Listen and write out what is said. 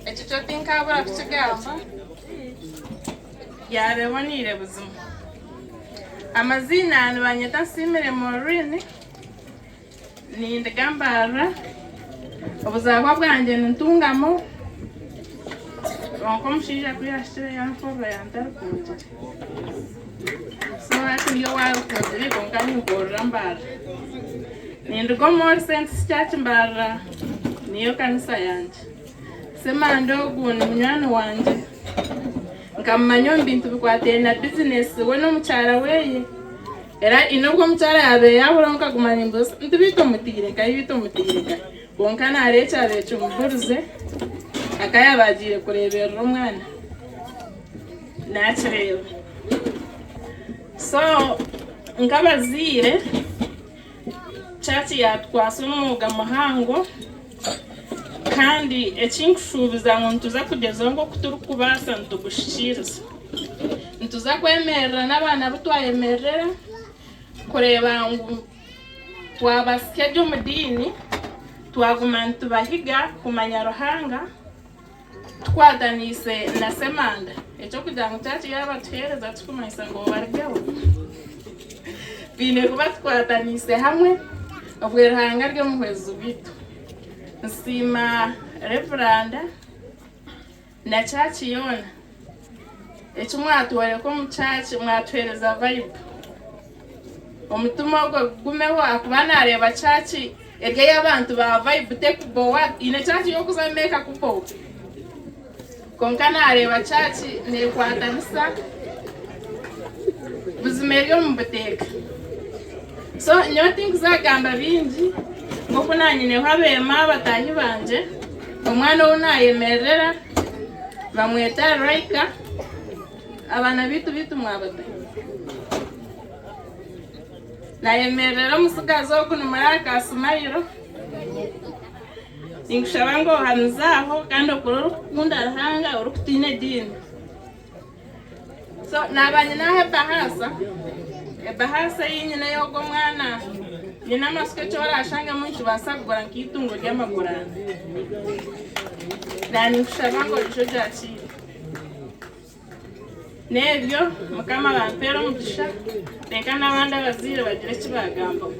Ekyo kyo tinkaabura kukigamba, yaaba eboneire buzima. Amaziina nibanyeta Nsiimire Maureen, nindiga Mbarara, obuzaarwa bwangye ni Ntungamo, kwonka omushaija ku yaahikire yanfurura yanta Rukungiri. So hati ndi owa Rukungiri kwonka ninkorera Mbarara. Ninduga omu All Saints Church Mbarara, niyo kanisa yangye. Ssemanda ogu ni munywani wangye. Nkamumanya omu bintu bikwataine na bizinesi we n'omukyara weye. Era haine obu omukyara yaabaire yaaburaho nkaguma nimbuuza nti beitu omutaire nkahi beitu omutaire nkahi? Kwonka naareeba ekyabaire kimuburize aka yaaba agiire kureeberera omwana naakireeba. So nk'abazaire Church yatukwasa omwoga muhango kandi ekinkushuubiza ngu nituza kugyezaho nk'oku turikubaasa nituguhikiiriza. Nituza kwemerera n'abaana abu twayemerera kureeba ngu twabasya gye omu diini, twaguma nitubahiga kumanya Ruhanga. Tukwataniise na Ssemanda, eky'okugira ngu church yaaba batuheereza tikikumanyisa ngu obarugeho. Twine kuba tukwataniise hamwe obwe Ruhanga ari omuhwezi waitu. Nsiima Revuranda na church yoona. Eki mwatworeka omu church mwatuheereza vibe. Omutima ogwo gugumeho ahakuba naareeba church eri ey'abantu ba vibe tekubowa. Haine church y'okuzamu ekakubowa. Kwonka naareeba church neekwatanisa buzima eri omu buteeka. So nyowe tinkuzagamba bingi nk'oku naanyineho abeema bataahi bangye, omwana ou naayemerera bamweta Raika, abaana baitu beitu mwabata? Naayemerera omutsigazi ogu nimuraba ka Smile, ninkushaba ngu ohamize aho kandi okure orikukunda Ruhanga orikutiina ediini. So naaba nyine aho ebahaasa, ebahaasa ei nyine ey'ogwo omwana nyine amatsiko eki oraashangemu nikibaasa kugura nk'eitungo ry'amaguru ana. Naaba ninkushaba ngu oije ogyakiire. N'ebyo Mukama abampeere omugisha, reka n'abandi abazaire bagire eki baagambaho.